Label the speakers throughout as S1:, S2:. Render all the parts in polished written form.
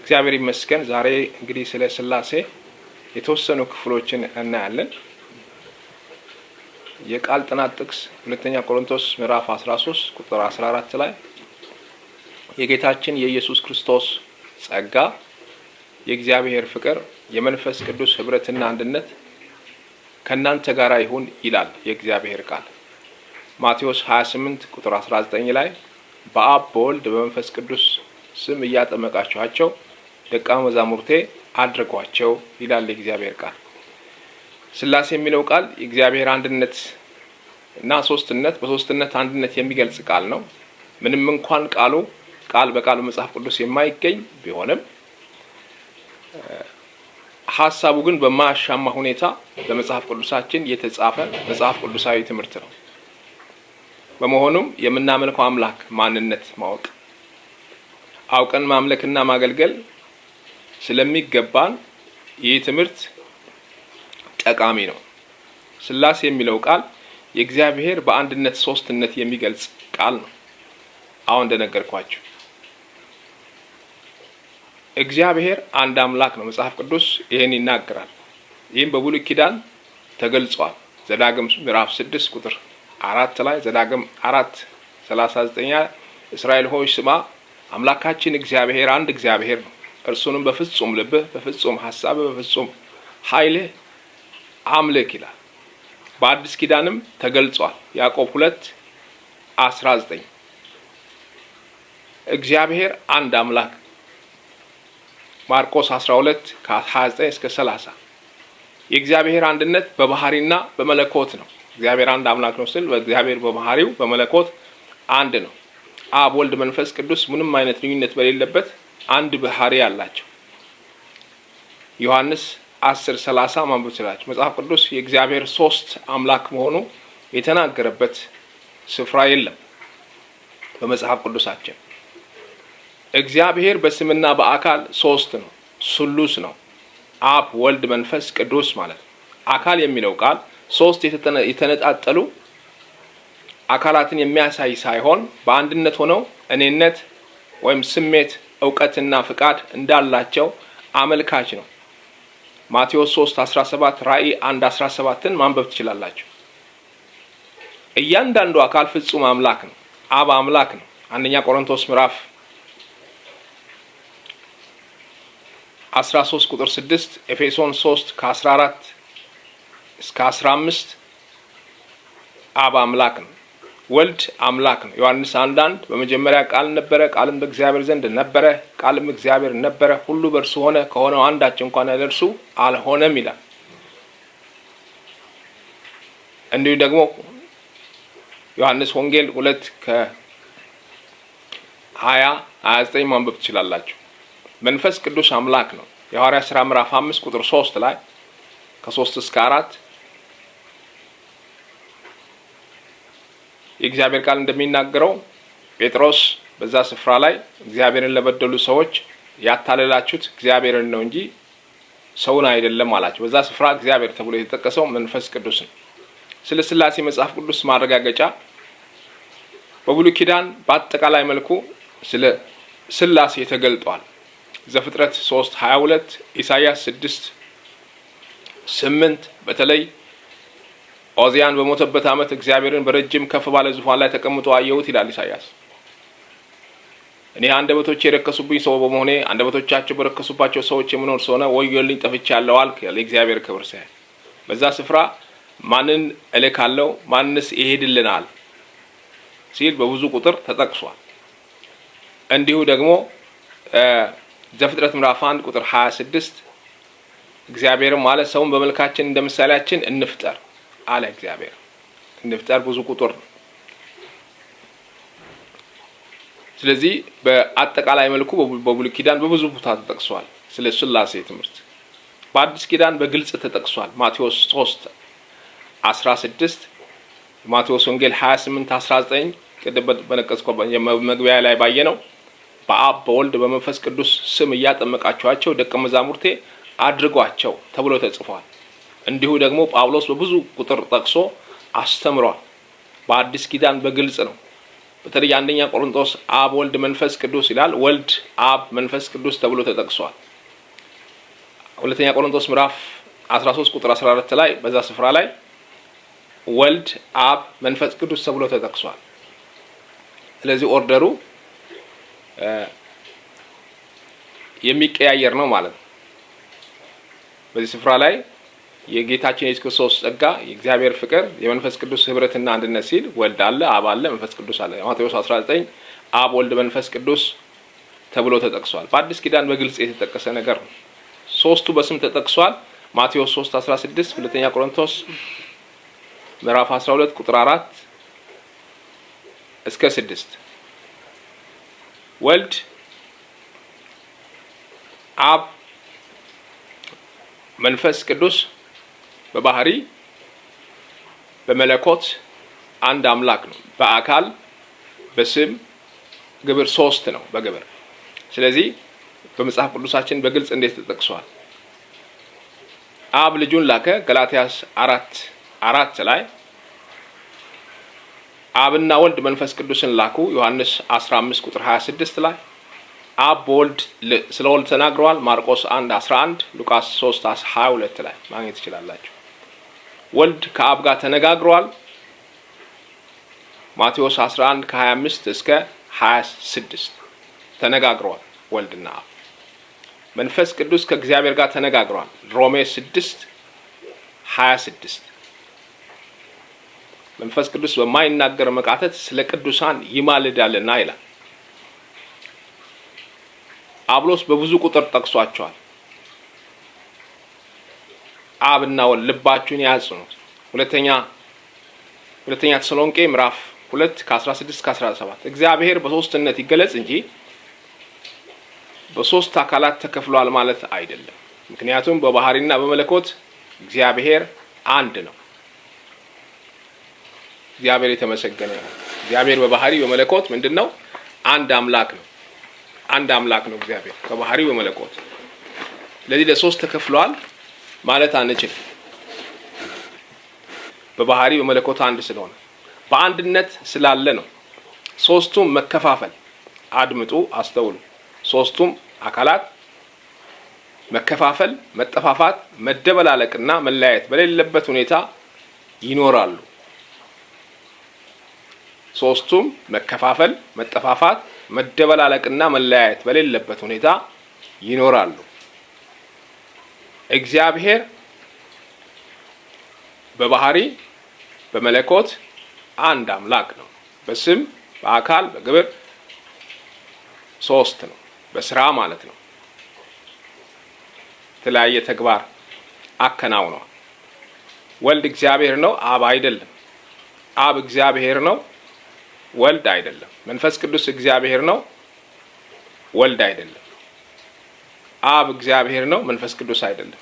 S1: እግዚአብሔር ይመስገን። ዛሬ እንግዲህ ስለ ስላሴ የተወሰኑ ክፍሎችን እናያለን። የቃል ጥናት ጥቅስ ሁለተኛ ቆሮንቶስ ምዕራፍ 13 ቁጥር 14 ላይ የጌታችን የኢየሱስ ክርስቶስ ጸጋ፣ የእግዚአብሔር ፍቅር፣ የመንፈስ ቅዱስ ህብረትና አንድነት ከእናንተ ጋር ይሁን ይላል የእግዚአብሔር ቃል። ማቴዎስ 28 ቁጥር 19 ላይ በአብ በወልድ በመንፈስ ቅዱስ ስም እያጠመቃችኋቸው ደቀ መዛሙርቴ አድርጓቸው ይላል የእግዚአብሔር ቃል። ስላሴ የሚለው ቃል የእግዚአብሔር አንድነት እና ሶስትነት፣ በሶስትነት አንድነት የሚገልጽ ቃል ነው። ምንም እንኳን ቃሉ ቃል በቃሉ መጽሐፍ ቅዱስ የማይገኝ ቢሆንም፣ ሀሳቡ ግን በማያሻማ ሁኔታ በመጽሐፍ ቅዱሳችን የተጻፈ መጽሐፍ ቅዱሳዊ ትምህርት ነው። በመሆኑም የምናመልከው አምላክ ማንነት ማወቅ፣ አውቀን ማምለክና ማገልገል ስለሚገባን ይህ ትምህርት ጠቃሚ ነው። ስላሴ የሚለው ቃል የእግዚአብሔር በአንድነት ሶስትነት የሚገልጽ ቃል ነው። አሁን እንደነገርኳችሁ እግዚአብሔር አንድ አምላክ ነው። መጽሐፍ ቅዱስ ይህን ይናገራል። ይህም በብሉይ ኪዳን ተገልጿል። ዘዳግም ምዕራፍ 6 ቁጥር 4 ላይ፣ ዘዳግም 4:39፣ እስራኤል ሆይ ስማ፣ አምላካችን እግዚአብሔር አንድ እግዚአብሔር ነው። እርሱንም በፍጹም ልብህ፣ በፍጹም ሀሳብህ፣ በፍጹም ኃይልህ አምልክ ይላል። በአዲስ ኪዳንም ተገልጿል። ያዕቆብ 2:19 እግዚአብሔር አንድ አምላክ። ማርቆስ 12 ከ29 እስከ 30 የእግዚአብሔር አንድነት በባህሪና በመለኮት ነው። እግዚአብሔር አንድ አምላክ ነው ስል በእግዚአብሔር በባህሪው በመለኮት አንድ ነው። አብ፣ ወልድ፣ መንፈስ ቅዱስ ምንም አይነት ልዩነት በሌለበት አንድ ባህሪ አላቸው። ዮሐንስ 10:30 ማንበብ ትችላላችሁ። መጽሐፍ ቅዱስ የእግዚአብሔር ሶስት አምላክ መሆኑ የተናገረበት ስፍራ የለም። በመጽሐፍ ቅዱሳችን እግዚአብሔር በስምና በአካል ሶስት ነው፣ ስሉስ ነው። አብ፣ ወልድ፣ መንፈስ ቅዱስ ማለት ነው። አካል የሚለው ቃል ሶስት የተነጣጠሉ አካላትን የሚያሳይ ሳይሆን በአንድነት ሆነው እኔነት ወይም ስሜት፣ እውቀትና ፍቃድ እንዳላቸው አመልካች ነው። ማቴዎስ 3 17፣ ራእይ 1 17ን ማንበብ ትችላላችሁ። እያንዳንዱ አካል ፍጹም አምላክ ነው። አብ አምላክ ነው። አንደኛ ቆሮንቶስ ምዕራፍ 13 ቁጥር 6፣ ኤፌሶን 3 ከ14 እስከ 15 አብ አምላክ ነው። ወልድ አምላክ ነው። ዮሐንስ 1:1 በመጀመሪያ ቃል ነበረ፣ ቃልም በእግዚአብሔር ዘንድ ነበረ፣ ቃልም እግዚአብሔር ነበረ። ሁሉ በእርሱ ሆነ፣ ከሆነው አንዳች እንኳን ያለ እርሱ አልሆነም ይላል። እንዲሁ ደግሞ ዮሐንስ ወንጌል 2 ከ20 29 ማንበብ ትችላላችሁ። መንፈስ ቅዱስ አምላክ ነው። የሐዋርያት ሥራ ምዕራፍ 5 ቁጥር 3 ላይ ከ3 እስከ 4 የእግዚአብሔር ቃል እንደሚናገረው ጴጥሮስ በዛ ስፍራ ላይ እግዚአብሔርን ለበደሉ ሰዎች ያታለላችሁት እግዚአብሔርን ነው እንጂ ሰውን አይደለም አላቸው። በዛ ስፍራ እግዚአብሔር ተብሎ የተጠቀሰው መንፈስ ቅዱስ ነው። ስለ ስላሴ መጽሐፍ ቅዱስ ማረጋገጫ በብሉይ ኪዳን በአጠቃላይ መልኩ ስለ ስላሴ ተገልጧል። ዘፍጥረት 3 22፣ ኢሳይያስ 6 8፣ በተለይ ኦዚያን በሞተበት ዓመት እግዚአብሔርን በረጅም ከፍ ባለ ዙፋን ላይ ተቀምጦ አየሁት ይላል ኢሳይያስ። እኔ አንደበቶቼ የረከሱብኝ ሰው በመሆኔ፣ አንደበቶቻቸው በረከሱባቸው ሰዎች የምኖር ሰው ሆነ፣ ወዮልኝ፣ ጠፍቻለሁ አልክ። የእግዚአብሔር ክብር ሳይ በዛ ስፍራ ማንን እልካለሁ፣ ማንስ ይሄድልናል ሲል በብዙ ቁጥር ተጠቅሷል። እንዲሁ ደግሞ ዘፍጥረት ምዕራፍ 1 ቁጥር 26 እግዚአብሔርም አለ፣ ሰውን በመልካችን እንደ ምሳሌያችን እንፍጠር አለ እግዚአብሔር። እንፍጠር ብዙ ቁጥር ነው። ስለዚህ በአጠቃላይ መልኩ በብሉይ ኪዳን በብዙ ቦታ ተጠቅሷል ስለ ስላሴ ትምህርት። በአዲስ ኪዳን በግልጽ ተጠቅሷል። ማቴዎስ 3 16፣ ማቴዎስ ወንጌል 28 19፣ ቅድም በነቀስኩ መግቢያ ላይ ባየ ነው፣ በአብ በወልድ በመንፈስ ቅዱስ ስም እያጠመቃችኋቸው ደቀ መዛሙርቴ አድርጓቸው ተብሎ ተጽፏል። እንዲሁ ደግሞ ጳውሎስ በብዙ ቁጥር ጠቅሶ አስተምሯል። በአዲስ ኪዳን በግልጽ ነው። በተለይ አንደኛ ቆሮንቶስ አብ ወልድ መንፈስ ቅዱስ ይላል። ወልድ አብ መንፈስ ቅዱስ ተብሎ ተጠቅሷል። ሁለተኛ ቆሮንቶስ ምዕራፍ 13 ቁጥር 14 ላይ በዛ ስፍራ ላይ ወልድ አብ መንፈስ ቅዱስ ተብሎ ተጠቅሷል። ስለዚህ order ኡ የሚቀያየር ነው ማለት ነው። በዚህ ስፍራ ላይ የጌታችን የኢየሱስ ክርስቶስ ጸጋ፣ የእግዚአብሔር ፍቅር፣ የመንፈስ ቅዱስ ህብረትና አንድነት ሲል ወልድ አለ፣ አብ አለ፣ መንፈስ ቅዱስ አለ። ማቴዎስ 19 አብ ወልድ መንፈስ ቅዱስ ተብሎ ተጠቅሷል። በአዲስ ኪዳን በግልጽ የተጠቀሰ ነገር ነው። ሶስቱ በስም ተጠቅሷል። ማቴዎስ 3 16፣ ሁለተኛ ቆሮንቶስ ምዕራፍ 12 ቁጥር 4 እስከ 6። ወልድ አብ መንፈስ ቅዱስ በባህሪ በመለኮት አንድ አምላክ ነው። በአካል በስም ግብር ሶስት ነው በግብር። ስለዚህ በመጽሐፍ ቅዱሳችን በግልጽ እንዴት ተጠቅሷል? አብ ልጁን ላከ፣ ገላትያስ 4:4 ላይ። አብና ወልድ መንፈስ ቅዱስን ላኩ፣ ዮሐንስ 15 ቁጥር 26 ላይ። አብ በወልድ ስለ ወልድ ተናግረዋል፣ ማርቆስ 1 11፣ ሉቃስ 3 22 ላይ ማግኘት ትችላላችሁ። ወልድ ከአብ ጋር ተነጋግረዋል፣ ማቴዎስ 11 ከ25 እስከ 26 ተነጋግረዋል ወልድና አብ። መንፈስ ቅዱስ ከእግዚአብሔር ጋር ተነጋግረዋል፣ ሮሜ 6 26። መንፈስ ቅዱስ በማይናገር መቃተት ስለ ቅዱሳን ይማልዳልና ይላል። ጳውሎስ በብዙ ቁጥር ጠቅሷቸዋል። አብና ወልድ ልባችሁን ያጽኑት። ሁለተኛ ተሰሎንቄ ምዕራፍ 2 ከ16 እስከ 17። እግዚአብሔር በሶስትነት ይገለጽ እንጂ በሶስት አካላት ተከፍሏል ማለት አይደለም። ምክንያቱም በባህሪና በመለኮት እግዚአብሔር አንድ ነው። እግዚአብሔር የተመሰገነ ነው። እግዚአብሔር በባህሪ በመለኮት ምንድነው? አንድ አምላክ ነው። አንድ አምላክ ነው እግዚአብሔር በባህሪው በመለኮት። ስለዚህ ለሶስት ተከፍሏል ማለት አንችልም። በባህሪ በመለኮት አንድ ስለሆነ በአንድነት ስላለ ነው። ሶስቱም መከፋፈል፣ አድምጡ፣ አስተውሉ። ሶስቱም አካላት መከፋፈል፣ መጠፋፋት፣ መደበላለቅና መለያየት በሌለበት ሁኔታ ይኖራሉ። ሶስቱም መከፋፈል፣ መጠፋፋት፣ መደበላለቅና መለያየት በሌለበት ሁኔታ ይኖራሉ። እግዚአብሔር በባህሪ በመለኮት አንድ አምላክ ነው። በስም በአካል በግብር ሶስት ነው። በስራ ማለት ነው። የተለያየ ተግባር አከናውነዋል። ወልድ እግዚአብሔር ነው፣ አብ አይደለም። አብ እግዚአብሔር ነው፣ ወልድ አይደለም። መንፈስ ቅዱስ እግዚአብሔር ነው፣ ወልድ አይደለም። አብ እግዚአብሔር ነው፣ መንፈስ ቅዱስ አይደለም።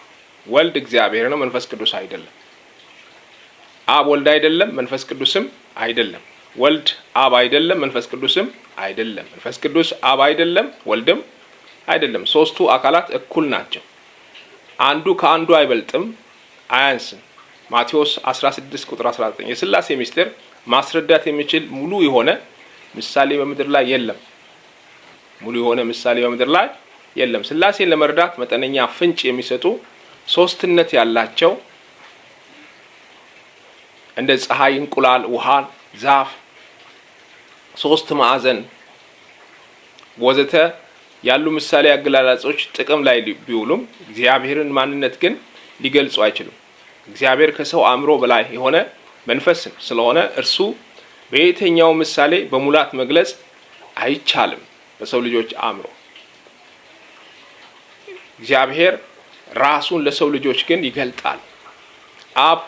S1: ወልድ እግዚአብሔር ነው፣ መንፈስ ቅዱስ አይደለም። አብ ወልድ አይደለም፣ መንፈስ ቅዱስም አይደለም። ወልድ አብ አይደለም፣ መንፈስ ቅዱስም አይደለም። መንፈስ ቅዱስ አብ አይደለም፣ ወልድም አይደለም። ሶስቱ አካላት እኩል ናቸው። አንዱ ከአንዱ አይበልጥም፣ አያንስም። ማቴዎስ 16 ቁጥር 19። የስላሴ ምስጢር ማስረዳት የሚችል ሙሉ የሆነ ምሳሌ በምድር ላይ የለም። ሙሉ የሆነ ምሳሌ በምድር ላይ የለም። ስላሴን ለመረዳት መጠነኛ ፍንጭ የሚሰጡ ሶስትነት ያላቸው እንደ ፀሐይ፣ እንቁላል፣ ውሃ፣ ዛፍ፣ ሶስት ማዕዘን ወዘተ ያሉ ምሳሌ አገላለጾች ጥቅም ላይ ቢውሉም እግዚአብሔርን ማንነት ግን ሊገልጹ አይችሉም። እግዚአብሔር ከሰው አእምሮ በላይ የሆነ መንፈስ ስለሆነ እርሱ በየትኛው ምሳሌ በሙላት መግለጽ አይቻልም በሰው ልጆች አእምሮ። እግዚአብሔር ራሱን ለሰው ልጆች ግን ይገልጣል። አብ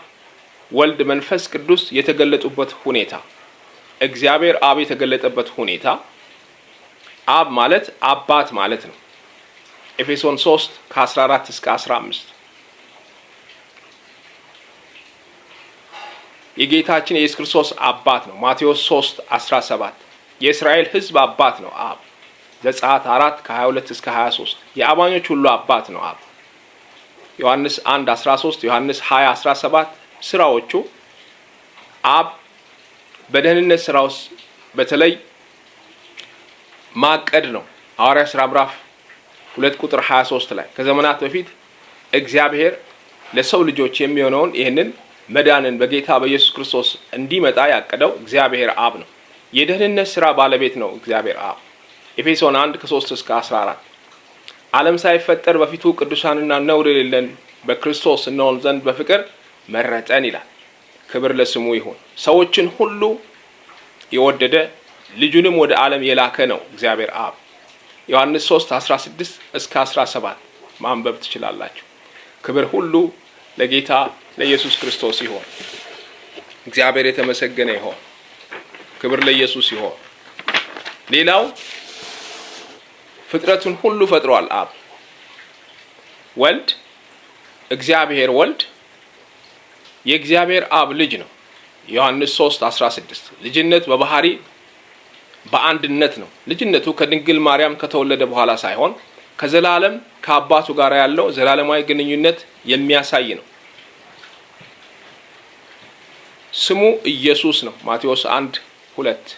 S1: ወልድ መንፈስ ቅዱስ የተገለጡበት ሁኔታ፣ እግዚአብሔር አብ የተገለጠበት ሁኔታ፣ አብ ማለት አባት ማለት ነው። ኤፌሶን 3 ከ14 እስከ 15። የጌታችን የኢየሱስ ክርስቶስ አባት ነው። ማቴዎስ 3 17። የእስራኤል ሕዝብ አባት ነው አብ። ዘጸአት 4 ከ22 እስከ 23። የአማኞች ሁሉ አባት ነው አብ። ዮሐንስ 1 13፣ ዮሐንስ 20 17። ስራዎቹ፣ አብ በደህንነት ስራ ውስጥ በተለይ ማቀድ ነው። ሐዋርያት ሥራ ምዕራፍ 2 ቁጥር 23 ላይ ከዘመናት በፊት እግዚአብሔር ለሰው ልጆች የሚሆነውን ይህንን መዳንን በጌታ በኢየሱስ ክርስቶስ እንዲመጣ ያቀደው እግዚአብሔር አብ ነው። የደህንነት ስራ ባለቤት ነው እግዚአብሔር አብ። ኤፌሶን 1 ከ3 እስከ 14 ዓለም ሳይፈጠር በፊቱ ቅዱሳንና ነውር የሌለን በክርስቶስ እንሆን ዘንድ በፍቅር መረጠን ይላል። ክብር ለስሙ ይሁን። ሰዎችን ሁሉ የወደደ ልጁንም ወደ ዓለም የላከ ነው እግዚአብሔር አብ። ዮሐንስ 3 16 እስከ 17 ማንበብ ትችላላችሁ። ክብር ሁሉ ለጌታ ለኢየሱስ ክርስቶስ ይሁን። እግዚአብሔር የተመሰገነ ይሁን። ክብር ለኢየሱስ ይሁን። ሌላው ፍጥረቱን ሁሉ ፈጥሯል አብ። ወልድ እግዚአብሔር ወልድ የእግዚአብሔር አብ ልጅ ነው። ዮሐንስ 3 16 ልጅነት በባህሪ በአንድነት ነው። ልጅነቱ ከድንግል ማርያም ከተወለደ በኋላ ሳይሆን ከዘላለም ከአባቱ ጋር ያለው ዘላለማዊ ግንኙነት የሚያሳይ ነው። ስሙ ኢየሱስ ነው። ማቴዎስ 1 2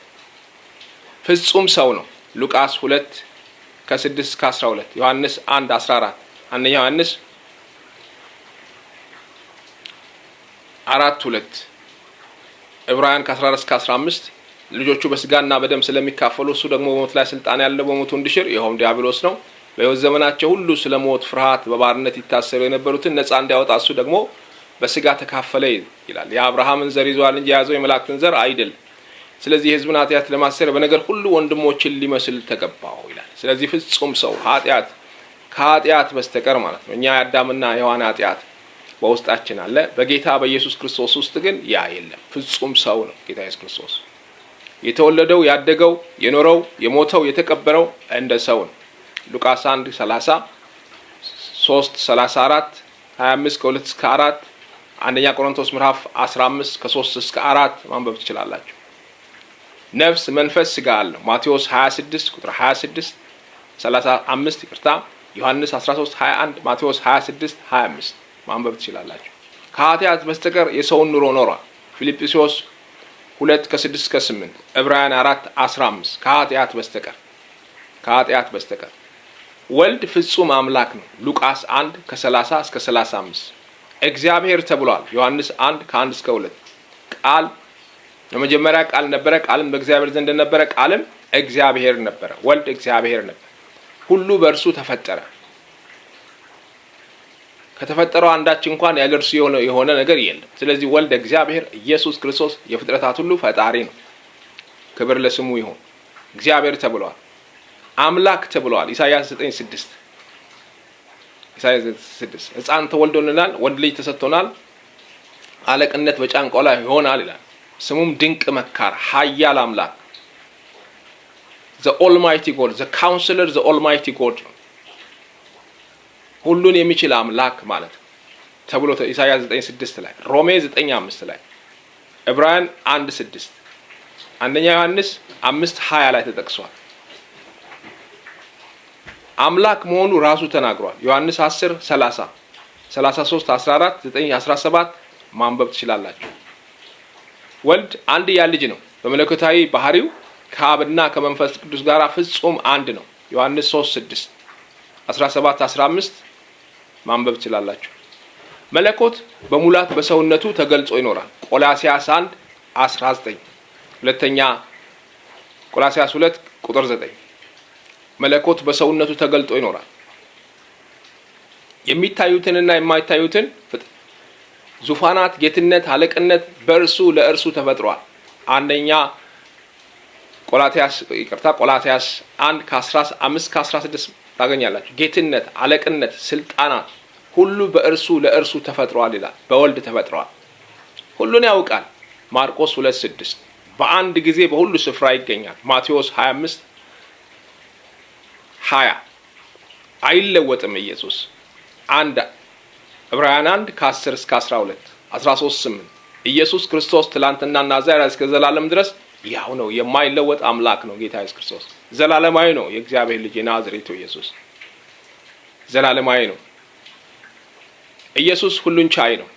S1: ፍጹም ሰው ነው። ሉቃስ 2 ከ6 እስከ 12፣ ዮሐንስ 1 14፣ አንደኛ ዮሐንስ 4 2፣ ዕብራውያን ከ14 እስከ 15 ልጆቹ በስጋና በደም ስለሚካፈሉ እሱ ደግሞ በሞት ላይ ስልጣን ያለው በሞቱ እንዲሽር ይኸውም ዲያብሎስ ነው። በሕይወት ዘመናቸው ሁሉ ስለ ሞት ፍርሃት በባርነት ይታሰሩ የነበሩትን ነፃ እንዲያወጣ እሱ ደግሞ በስጋ ተካፈለ ይላል። የአብርሃምን ዘር ይዟል እንጂ የያዘው የመላእክትን ዘር አይደል። ስለዚህ የሕዝብን ኃጢአት ለማሰር በነገር ሁሉ ወንድሞችን ሊመስል ተገባው ይላል። ስለዚህ ፍጹም ሰው ኃጢአት ከኃጢአት በስተቀር ማለት ነው። እኛ የአዳምና የሔዋን ኃጢአት በውስጣችን አለ። በጌታ በኢየሱስ ክርስቶስ ውስጥ ግን ያ የለም። ፍጹም ሰው ነው ጌታ ኢየሱስ ክርስቶስ። የተወለደው፣ ያደገው፣ የኖረው፣ የሞተው፣ የተቀበረው እንደ ሰው ነው። ሉቃስ 1 30፣ 3 34፣ 25 ከ2 እስከ 4፣ አንደኛ ቆሮንቶስ ምዕራፍ 15 ከ3 እስከ 4 ማንበብ ትችላላችሁ። ነፍስ፣ መንፈስ፣ ስጋ አለው። ማቴዎስ 26 ቁጥር 26 35፣ ይቅርታ፣ ዮሐንስ 13 21፣ ማቴዎስ 26 25 ማንበብ ትችላላችሁ። ከኃጢአት በስተቀር የሰውን ኑሮ ኖሯል። ፊልጵስዩስ 2 ከ6 እስከ 8፣ ዕብራውያን 4 15 ከኃጢአት በስተቀር ወልድ ፍጹም አምላክ ነው። ሉቃስ 1 ከ30 እስከ 35 እግዚአብሔር ተብሏል። ዮሐንስ 1 ከ1 እስከ 2 ቃል በመጀመሪያ ቃል ነበረ፣ ቃልም በእግዚአብሔር ዘንድ ነበረ፣ ቃልም እግዚአብሔር ነበረ። ወልድ እግዚአብሔር ነበር። ሁሉ በእርሱ ተፈጠረ። ከተፈጠረው አንዳች እንኳን ያለ እርሱ የሆነ ነገር የለም። ስለዚህ ወልድ እግዚአብሔር ኢየሱስ ክርስቶስ የፍጥረታት ሁሉ ፈጣሪ ነው። ክብር ለስሙ ይሁን። እግዚአብሔር ተብሏል። አምላክ ተብሏል። ኢሳይያስ 9:6፣ ኢሳይያስ 9:6 ሕፃን ተወልዶልናል፣ ወንድ ልጅ ተሰጥቶናል፣ አለቅነት በጫንቃው ላይ ይሆናል ይላል። ስሙም ድንቅ መካር፣ ኃያል አምላክ፣ the Almighty God፣ the Counselor፣ the Almighty God፣ ሁሉን የሚችል አምላክ ማለት ነው ተብሎ ኢሳይያስ 9:6 ላይ፣ ሮሜ 9:5 ላይ፣ ዕብራውያን 1:6፣ አንደኛ ዮሐንስ 5:20 ላይ ተጠቅሷል። አምላክ መሆኑ ራሱ ተናግሯል። ዮሐንስ 10 30፣ 33 14፣ 9 17 ማንበብ ትችላላችሁ። ወልድ አንድያ ልጅ ነው። በመለኮታዊ ባህሪው ከአብና ከመንፈስ ቅዱስ ጋር ፍጹም አንድ ነው። ዮሐንስ 3 6፣ 17 15 ማንበብ ትችላላችሁ። መለኮት በሙላት በሰውነቱ ተገልጾ ይኖራል። ቆላሲያስ 1 19፣ ሁለተኛ ቆላሲያስ 2 ቁጥር 9 መለኮት በሰውነቱ ተገልጦ ይኖራል። የሚታዩትንና የማይታዩትን ዙፋናት፣ ጌትነት፣ አለቅነት በእርሱ ለእርሱ ተፈጥሯል። አንደኛ ቆላትያስ፣ ይቅርታ፣ ቆላትያስ 1 ከ15 ከ16 ታገኛላችሁ። ጌትነት፣ አለቅነት፣ ስልጣናት ሁሉ በእርሱ ለእርሱ ተፈጥሯል ይላል። በወልድ ተፈጥሯል። ሁሉን ያውቃል። ማርቆስ 2:6 በአንድ ጊዜ በሁሉ ስፍራ ይገኛል። ማቴዎስ 25 20 አይለወጥም። ኢየሱስ አንድ ዕብራውያን 1 ከ10 እስከ 12፣ 13 8 ኢየሱስ ክርስቶስ ትላንትናና ዛሬ እስከ ዘላለም ድረስ ያው ነው። የማይለወጥ አምላክ ነው። ጌታ ኢየሱስ ክርስቶስ ዘላለማዊ ነው። የእግዚአብሔር ልጅ የናዝሬቱ ኢየሱስ ዘላለማዊ ነው። ኢየሱስ ሁሉን ቻይ ነው።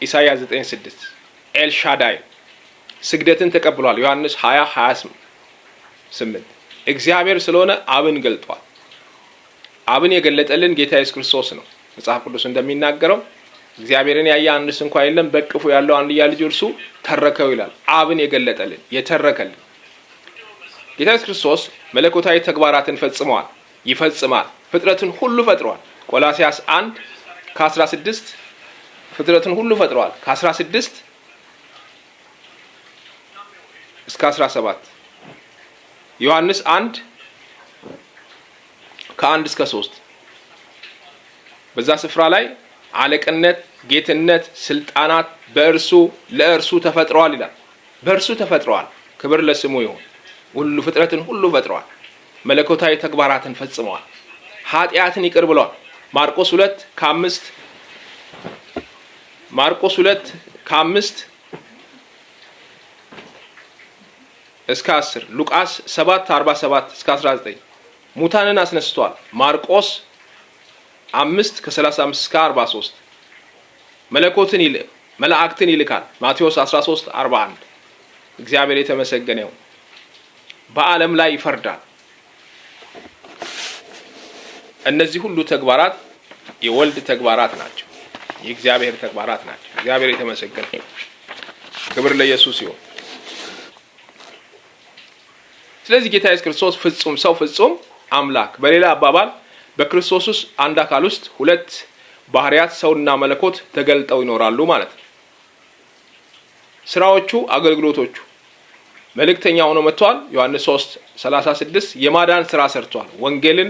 S1: ኢሳይያስ 9:6 ኤልሻዳይ ስግደትን ተቀብሏል። ዮሐንስ 20 8 እግዚአብሔር ስለሆነ አብን ገልጧል። አብን የገለጠልን ጌታ ኢየሱስ ክርስቶስ ነው። መጽሐፍ ቅዱስ እንደሚናገረው እግዚአብሔርን ያየ አንድስ እንኳ የለም፣ በእቅፉ ያለው አንድያ ልጅ እርሱ ተረከው ይላል። አብን የገለጠልን የተረከልን ጌታ ኢየሱስ ክርስቶስ መለኮታዊ ተግባራትን ፈጽመዋል፣ ይፈጽማል። ፍጥረትን ሁሉ ፈጥሯል። ቆላስያስ 1 ከ16 ፍጥረትን ሁሉ ፈጥሯል። ከ16 እስከ 17 ዮሐንስ 1 ከ1 እስከ 3 በዛ ስፍራ ላይ አለቅነት፣ ጌትነት፣ ስልጣናት በእርሱ ለእርሱ ተፈጥረዋል ይላል። በእርሱ ተፈጥረዋል። ክብር ለስሙ ይሁን። ሁሉ ፍጥረትን ሁሉ ፈጥረዋል። መለኮታዊ ተግባራትን ፈጽመዋል። ኃጢአትን ይቅር ብለዋል። ማርቆስ 2 ከ5 ማርቆስ 2 ከ5 እስከ 10 ሉቃስ 7 47 እስከ 19 ሙታንን አስነስቷል። ማርቆስ 5 ከ35 እስከ 43 መለኮትን መላእክትን ይልካል። ማቴዎስ 13 41 እግዚአብሔር የተመሰገነ ይሁን። በዓለም ላይ ይፈርዳል። እነዚህ ሁሉ ተግባራት የወልድ ተግባራት ናቸው። የእግዚአብሔር ተግባራት ናቸው። እግዚአብሔር የተመሰገነ ይሁን። ክብር ለኢየሱስ ይሁን። ስለዚህ ጌታ ኢየሱስ ክርስቶስ ፍጹም ሰው ፍጹም አምላክ፣ በሌላ አባባል በክርስቶስ ውስጥ አንድ አካል ውስጥ ሁለት ባህሪያት ሰውና መለኮት ተገልጠው ይኖራሉ ማለት ነው። ስራዎቹ፣ አገልግሎቶቹ መልእክተኛ ሆኖ መጥቷል። ዮሐንስ 3:36 የማዳን ስራ ሰርቷል። ወንጌልን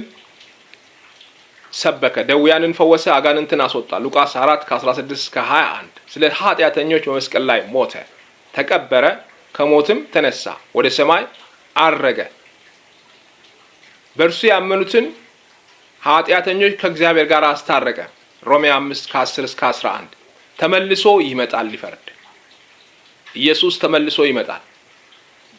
S1: ሰበከ፣ ደውያንን ፈወሰ፣ አጋንንትን አስወጣ። ሉቃስ 4 ከ16 እስከ 21 ስለ ኃጢአተኞች በመስቀል ላይ ሞተ፣ ተቀበረ፣ ከሞትም ተነሳ፣ ወደ ሰማይ አረገ። በእርሱ ያመኑትን ኃጢአተኞች ከእግዚአብሔር ጋር አስታረቀ። ሮሜ 5 ከ10 እስከ 11 ተመልሶ ይመጣል ሊፈርድ። ኢየሱስ ተመልሶ ይመጣል።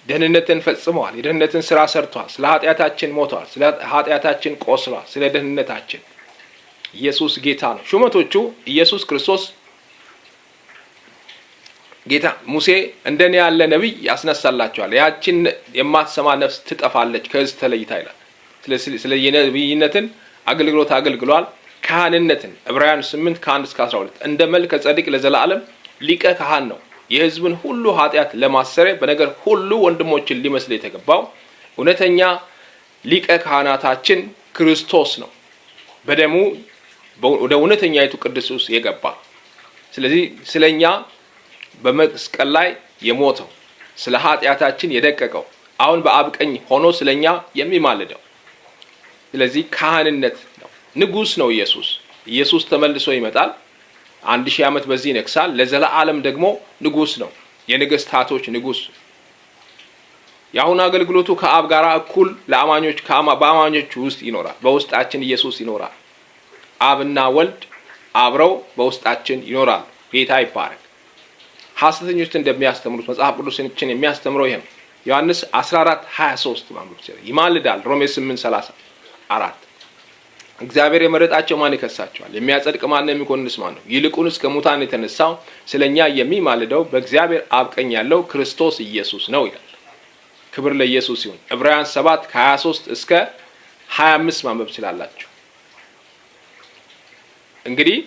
S1: ደህንነትን ፈጽመዋል። የደህንነትን ስራ ሰርቷል። ስለ ኃጢአታችን ሞቷል። ስለ ኃጢአታችን ቆስሏል። ስለ ደህንነታችን ኢየሱስ ጌታ ነው። ሹመቶቹ ኢየሱስ ክርስቶስ ጌታ ሙሴ እንደኔ ያለ ነቢይ ያስነሳላቸዋል፣ ያችን የማትሰማ ነፍስ ትጠፋለች ከሕዝብ ተለይታ ይላል። ስለ የነቢይነትን አገልግሎት አገልግሏል። ካህንነትን ዕብራውያን 8 ከ1 እስከ 12 እንደ መልከ ጸዲቅ ለዘላለም ሊቀ ካህን ነው። የሕዝብን ሁሉ ኃጢአት ለማሰሪያ በነገር ሁሉ ወንድሞችን ሊመስል የተገባው እውነተኛ ሊቀ ካህናታችን ክርስቶስ ነው። በደሙ ወደ እውነተኛይቱ ቅድስት ውስጥ የገባ። ስለዚህ ስለኛ በመስቀል ላይ የሞተው፣ ስለ ኃጢአታችን የደቀቀው፣ አሁን በአብ ቀኝ ሆኖ ስለኛ የሚማልደው። ስለዚህ ካህንነት ነው። ንጉስ ነው ኢየሱስ። ኢየሱስ ተመልሶ ይመጣል። 1000 ዓመት በዚህ ይነግሳል። ለዘላለም ደግሞ ንጉስ ነው። የነገስታቶች ንጉስ። የአሁን አገልግሎቱ ከአብ ጋር እኩል ለአማኞች በአማኞች ውስጥ ይኖራል። በውስጣችን ኢየሱስ ይኖራል። አብና ወልድ አብረው በውስጣችን ይኖራል። ጌታ ይባረክ። ሐሰተኞች እንደሚያስተምሩት መጽሐፍ ቅዱስን የሚያስተምረው ይሄ ነው። ዮሐንስ 14:23 ማንበብ ይችላል። ይማልዳል። ሮሜ 8:34 እግዚአብሔር የመረጣቸው ማን ይከሳቸዋል? የሚያጸድቅ ማን ነው? የሚኮንንስ ማን ነው? ይልቁንስ ከሙታን የተነሳው ስለኛ የሚማልደው በእግዚአብሔር አብ ቀኝ ያለው ክርስቶስ ኢየሱስ ነው ይላል። ክብር ለኢየሱስ ይሁን። ዕብራውያን 7 ከ23 እስከ 25 ማንበብ ትችላላችሁ። እንግዲህ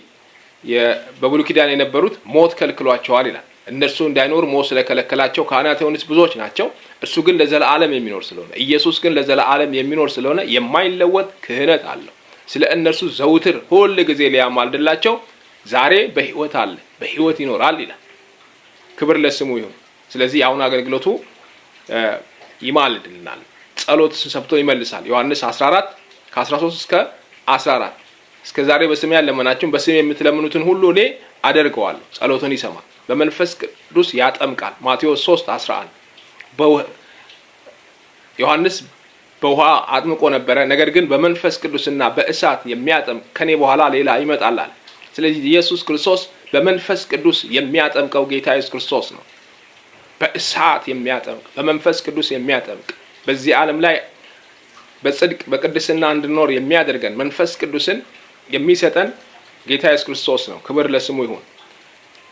S1: በብሉይ ኪዳን የነበሩት ሞት ከልክሏቸዋል ይላል። እነርሱ እንዳይኖር ሞት ስለከለከላቸው ካህናት የሆኑት ብዙዎች ናቸው። እርሱ ግን ለዘላለም የሚኖር ስለሆነ፣ ኢየሱስ ግን ለዘላለም የሚኖር ስለሆነ የማይለወጥ ክህነት አለው። ስለ እነርሱ ዘውትር ሁል ጊዜ ሊያማልድላቸው ዛሬ በሕይወት አለ፣ በሕይወት ይኖራል ይላል። ክብር ለስሙ ይሁን። ስለዚህ አሁን አገልግሎቱ ይማልድልናል። ጸሎት ሰብቶ ይመልሳል። ዮሐንስ 14 ከ13 እስከ 14 እስከ ዛሬ በስሜ ያለመናችሁን በስሜ የምትለምኑትን ሁሉ እኔ አደርገዋለሁ። ጸሎትን ይሰማል። በመንፈስ ቅዱስ ያጠምቃል። ማቴዎስ 3:11 ዮሐንስ በውሃ አጥምቆ ነበረ፣ ነገር ግን በመንፈስ ቅዱስና በእሳት የሚያጠምቅ ከኔ በኋላ ሌላ ይመጣል አለ። ስለዚህ ኢየሱስ ክርስቶስ በመንፈስ ቅዱስ የሚያጠምቀው ጌታ ኢየሱስ ክርስቶስ ነው። በእሳት የሚያጠምቅ፣ በመንፈስ ቅዱስ የሚያጠምቅ፣ በዚህ ዓለም ላይ በጽድቅ በቅድስና እንድንኖር የሚያደርገን መንፈስ ቅዱስን የሚሰጠን ጌታ ኢየሱስ ክርስቶስ ነው። ክብር ለስሙ ይሁን።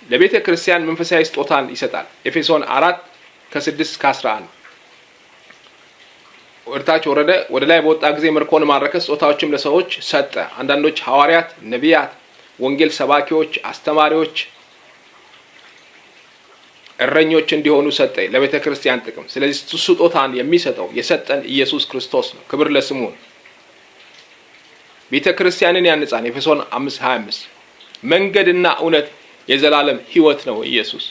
S1: ለቤተ ክርስቲያን መንፈሳዊ ስጦታን ይሰጣል። ኤፌሶን 4 ከ6 እስከ 11 ወደታች ወረደ። ወደ ላይ በወጣ ጊዜ ምርኮን ማረከ፣ ስጦታዎችም ለሰዎች ሰጠ። አንዳንዶች ሐዋርያት፣ ነቢያት፣ ወንጌል ሰባኪዎች፣ አስተማሪዎች፣ እረኞች እንዲሆኑ ሰጠ ለቤተ ክርስቲያን ጥቅም። ስለዚህ ስጦታን የሚሰጠው የሰጠን ኢየሱስ ክርስቶስ ነው። ክብር ለስሙ። ቤተ ክርስቲያንን ያንጻል። ኤፌሶን 5:25 መንገድና እውነት የዘላለም ሕይወት ነው ኢየሱስ።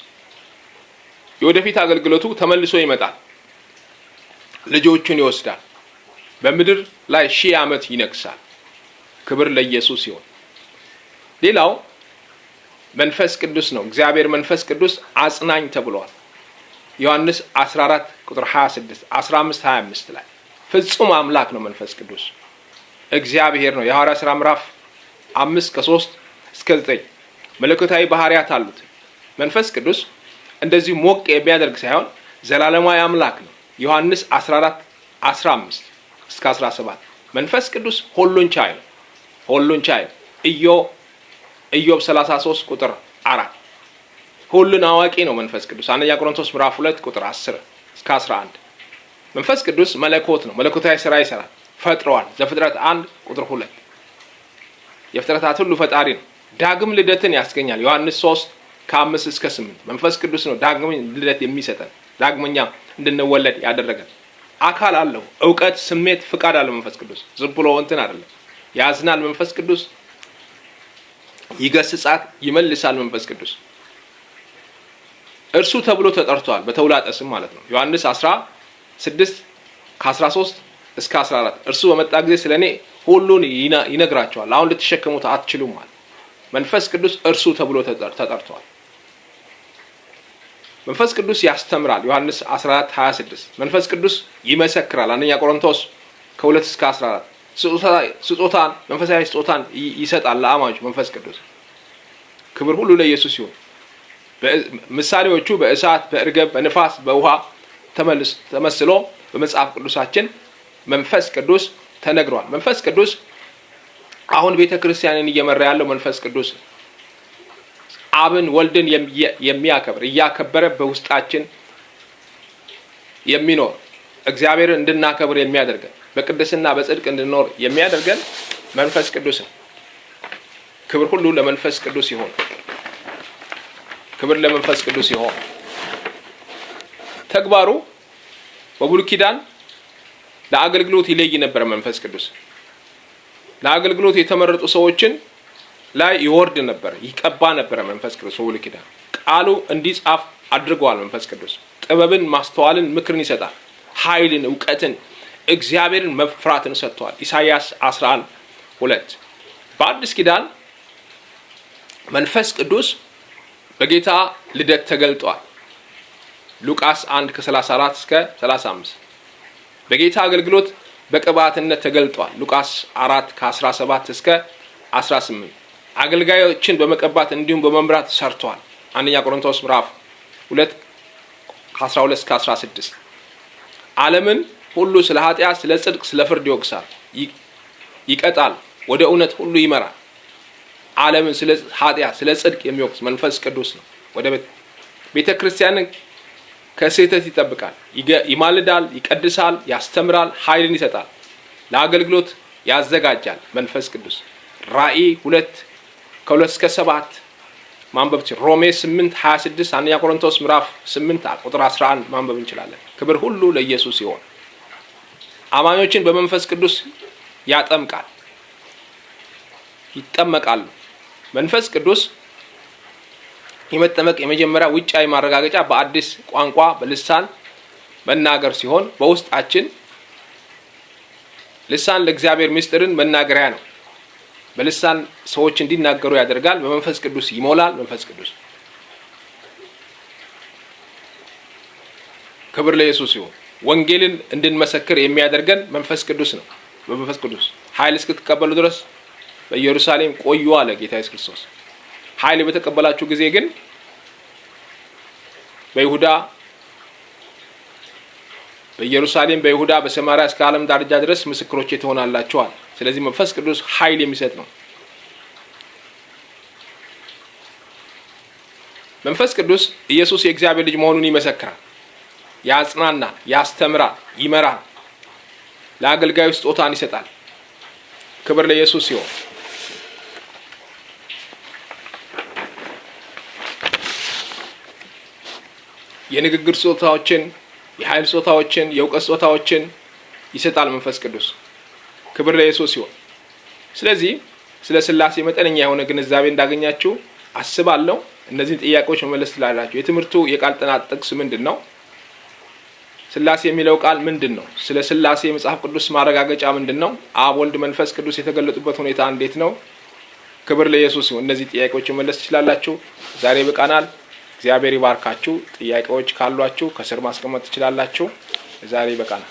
S1: የወደፊት አገልግሎቱ ተመልሶ ይመጣል፣ ልጆቹን ይወስዳል፣ በምድር ላይ 1000 ዓመት ይነግሳል። ክብር ለኢየሱስ ይሁን። ሌላው መንፈስ ቅዱስ ነው። እግዚአብሔር መንፈስ ቅዱስ አጽናኝ ተብሏል። ዮሐንስ 14 ቁጥር 26፣ 15 25 ላይ ፍጹም አምላክ ነው መንፈስ ቅዱስ እግዚአብሔር ነው። የሐዋርያት ሥራ ምዕራፍ 5 ከ3 እስከ 9 መለኮታዊ ባህሪያት አሉት። መንፈስ ቅዱስ እንደዚሁ ሞቅ የሚያደርግ ሳይሆን ዘላለማዊ አምላክ ነው። ዮሐንስ 14 15 እስከ 17 መንፈስ ቅዱስ ሁሉን ቻይ ነው። ሁሉን ቻይ ነው። ኢዮብ 33 ቁጥር 4 ሁሉን አዋቂ ነው መንፈስ ቅዱስ። አንደኛ ቆሮንቶስ ምዕራፍ 2 ቁጥር 10 እስከ 11 መንፈስ ቅዱስ መለኮት ነው። መለኮታዊ ስራ ይሰራል። ፈጥረዋል። ዘፍጥረት 1 ቁጥር 2 የፍጥረታት ሁሉ ፈጣሪ ነው። ዳግም ልደትን ያስገኛል። ዮሐንስ 3 ከ5 እስከ 8 መንፈስ ቅዱስ ነው ዳግም ልደት የሚሰጠን፣ ዳግመኛ እንድንወለድ ያደረገን። አካል አለው። እውቀት፣ ስሜት፣ ፍቃድ አለው መንፈስ ቅዱስ። ዝም ብሎ እንትን አይደለም። ያዝናል መንፈስ ቅዱስ፣ ይገስጻት፣ ይመልሳል መንፈስ ቅዱስ። እርሱ ተብሎ ተጠርቷል በተውላጠ ስም ማለት ነው። ዮሐንስ 16 ከ13 እስከ 14 እርሱ በመጣ ጊዜ ስለኔ ሁሉን ይነግራቸዋል፣ አሁን ልትሸከሙት አትችሉም ማለት። መንፈስ ቅዱስ እርሱ ተብሎ ተጠርቷል። መንፈስ ቅዱስ ያስተምራል። ዮሐንስ 14 26 መንፈስ ቅዱስ ይመሰክራል። አንደኛ ቆሮንቶስ ከ2 እስከ 14 ስጦታን፣ መንፈሳዊ ስጦታን ይሰጣል ለአማኞች መንፈስ ቅዱስ። ክብር ሁሉ ለኢየሱስ ይሁን። ምሳሌዎቹ በእሳት፣ በእርግብ፣ በንፋስ፣ በውሃ ተመስሎ በመጽሐፍ ቅዱሳችን መንፈስ ቅዱስ ተነግሯል። መንፈስ ቅዱስ አሁን ቤተክርስቲያንን እየመራ ያለው መንፈስ ቅዱስ አብን ወልድን የሚያከብር፣ እያከበረ በውስጣችን የሚኖር፣ እግዚአብሔርን እንድናከብር የሚያደርገን፣ በቅድስና በጽድቅ እንድንኖር የሚያደርገን መንፈስ ቅዱስ ነው። ክብር ሁሉ ለመንፈስ ቅዱስ ይሁን። ክብር ለመንፈስ ቅዱስ ይሁን። ተግባሩ በብሉይ ኪዳን ለአገልግሎት ይለይ ነበር። መንፈስ ቅዱስ ለአገልግሎት የተመረጡ ሰዎችን ላይ ይወርድ ነበር፣ ይቀባ ነበር። መንፈስ ቅዱስ በብሉይ ኪዳን ቃሉ እንዲጻፍ አድርገዋል። መንፈስ ቅዱስ ጥበብን፣ ማስተዋልን፣ ምክርን ይሰጣል። ኃይልን፣ እውቀትን፣ እግዚአብሔርን መፍራትን ሰጥቷል። ኢሳይያስ 11 2 በአዲስ ኪዳን መንፈስ ቅዱስ በጌታ ልደት ተገልጧል። ሉቃስ 1 ከ34 እስከ 35 በጌታ አገልግሎት በቅባትነት ተገልጧል። ሉቃስ 4 ከ17 እስከ 18 አገልጋዮችን በመቀባት እንዲሁም በመምራት ሰርቷል። አንደኛ ቆሮንቶስ ምዕራፍ 2 ከ12 እስከ 16 ዓለምን ሁሉ ስለ ኃጢአት፣ ስለ ጽድቅ፣ ስለ ፍርድ ይወቅሳል፣ ይቀጣል፣ ወደ እውነት ሁሉ ይመራል። ዓለምን ስለ ኃጢአት፣ ስለ ጽድቅ የሚወቅስ መንፈስ ቅዱስ ነው። ወደ ቤተ ክርስቲያንን ከስህተት ይጠብቃል፣ ይማልዳል፣ ይቀድሳል፣ ያስተምራል፣ ኃይልን ይሰጣል፣ ለአገልግሎት ያዘጋጃል። መንፈስ ቅዱስ ራእይ 2 ከ2 እስከ 7 ማንበብ ሮሜ 8 26 አንደኛ ቆሮንቶስ ምዕራፍ 8 ቁጥር 11 ማንበብ እንችላለን። ክብር ሁሉ ለኢየሱስ ይሁን። አማኞችን በመንፈስ ቅዱስ ያጠምቃል፣ ይጠመቃሉ። መንፈስ ቅዱስ የመጠመቅ የመጀመሪያ ውጫዊ ማረጋገጫ በአዲስ ቋንቋ በልሳን መናገር ሲሆን በውስጣችን ልሳን ለእግዚአብሔር ምስጢርን መናገሪያ ነው። በልሳን ሰዎች እንዲናገሩ ያደርጋል። በመንፈስ ቅዱስ ይሞላል። መንፈስ ቅዱስ ክብር ለኢየሱስ ይሁን። ወንጌልን እንድንመሰክር የሚያደርገን መንፈስ ቅዱስ ነው። በመንፈስ ቅዱስ ኃይል እስክትቀበሉ ድረስ በኢየሩሳሌም ቆዩ አለ ጌታ ኢየሱስ ክርስቶስ። ኃይል በተቀበላችሁ ጊዜ ግን በይሁዳ፣ በኢየሩሳሌም፣ በይሁዳ፣ በሰማርያ እስከ ዓለም ዳርቻ ድረስ ምስክሮቼ ትሆናላችሁ አለ። ስለዚህ መንፈስ ቅዱስ ኃይል የሚሰጥ ነው። መንፈስ ቅዱስ ኢየሱስ የእግዚአብሔር ልጅ መሆኑን ይመሰክራል፣ ያጽናናል፣ ያስተምራል፣ ይመራል። ለአገልጋዩ ስጦታን ይሰጣል። ክብር ለኢየሱስ ይሁን። የንግግር ስጦታዎችን፣ የኃይል ስጦታዎችን፣ የእውቀት ስጦታዎችን ይሰጣል መንፈስ ቅዱስ። ክብር ለኢየሱስ ይሁን። ስለዚህ ስለ ስላሴ መጠነኛ የሆነ ግንዛቤ እንዳገኛችሁ አስባለሁ። እነዚህን ጥያቄዎች መመለስ ትችላላችሁ። የትምህርቱ የቃል ጥናት ጥቅስ ምንድን ነው? ስላሴ የሚለው ቃል ምንድን ነው? ስለ ስላሴ የመጽሐፍ ቅዱስ ማረጋገጫ ምንድን ነው? አብ፣ ወልድ፣ መንፈስ ቅዱስ የተገለጡበት ሁኔታ እንዴት ነው? ክብር ለኢየሱስ ይሁን። እነዚህ ጥያቄዎች መመለስ ትችላላችሁ። ዛሬ ይበቃናል። እግዚአብሔር ይባርካችሁ። ጥያቄዎች ካሏችሁ ከስር ማስቀመጥ ትችላላችሁ። ዛሬ ይበቃናል።